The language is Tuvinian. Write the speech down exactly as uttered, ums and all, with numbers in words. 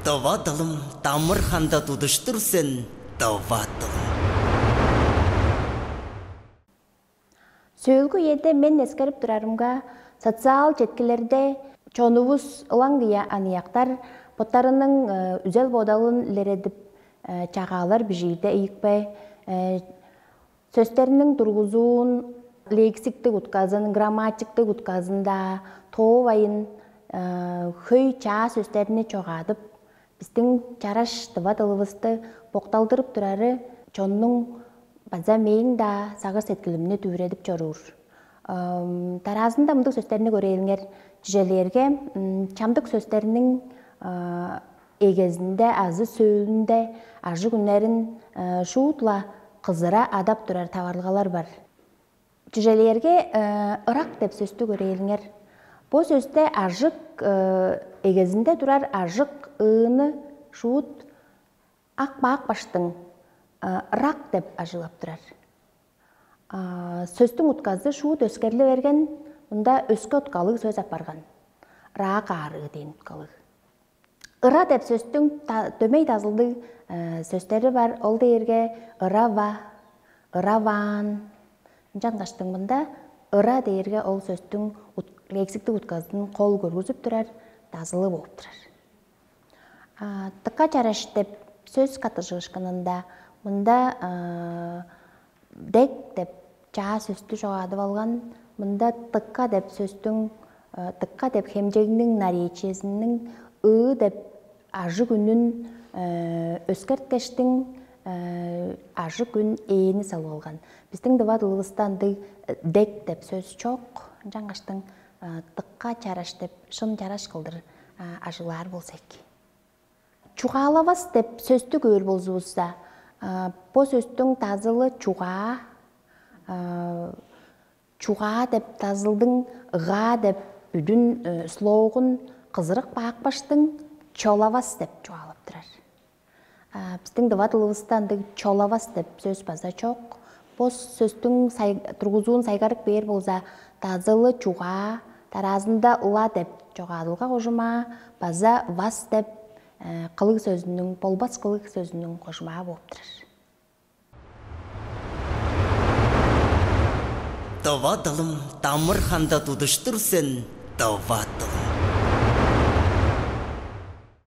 Тыва дылым, дамыр ханда тудуштур сен, тыва дылым. Сөөлгү үеде мен эскерип турарымга, социал четкилерде чонувус ылаңгыя аныяктар боттарының э, үзел бодалын илередип, э, чагаалар бижиирде ийикпе, э, сөстерниң тургузуун, лексиктик утказын, грамматиктик утказын-даа тоовайн, э, хөй чаа сөстерни чогаадып, бистиң чараш тыва дылывысты бокталдырып турары чоннуң база мээң-даа сагыш-сеткилимни дүвүредип чоруур. Ам, дараазында мындыг сөстерни көрээлиңер. Чижелээрге, м, чамдык сөстерниң а, эгезинде азы сөөлүнде ажы-күннерин а, шуут-ла кызыра адап турар таварылгалар бар. Чижелээрге, э, ырак деп сөстү көрээлиңер. Бо сөсте ажык, э, эгезинде турар ажык ыыны шуут ак баак баштың э, ырак деп ажыглап турар. А, сөстүң утказы шуут өскерли берген, мында өске уткалыг сөс апарган. Ыраа каарыы дээн уткалыг. Ыра деп сөстүң та- дөмей дазылдыг э, сөстери бар. Ол дээрге ырава, ыраваан. Ынчангаштың мында ыра дээрге ол сөстүң ут- лексиктик утказын кол көргүзүп турар дазылы болуп турар. А, тыка чараш деп сөс каттыжыышкынында мында а, дег деп чаа сөстү чогаадып алган. Мында тыка деп сөстүң, э, тыка деп хемчегниң наречиезиниң ыы деп ажы-күнүн э, өскерткештиң э, ажы-күн ээни салып алган. Биздиң дыва дылывыста ындыг э, дег деп сөс чок. Ынчангаштың э, тыкка чараш деп шын чараш кылдыр э, ажыглаар болза эки. Чугаалавас деп сөстү көөр болзувусса, а, бо сөстүң дазылы чугаа, а, чугаа деп дазылдың ыгаа деп бүдүн э, слогун кызырык баакпаштың чолавас деп чугаалап турар. А, биздиң дыва дылывыста ындыг чолавас деп сөс база чок. Бо сөстүң сай- тургузуун сайгарып бээр болза, дазылы чугаа, дараазында ыла деп чогаадылга кожумаа, база вас деп э, кылыг сөзүнүң, болбас кылыг сөзүнүң кожумаа болуп турар. Дова дылым, дамыр ханда тудуштур сен, дова дылым.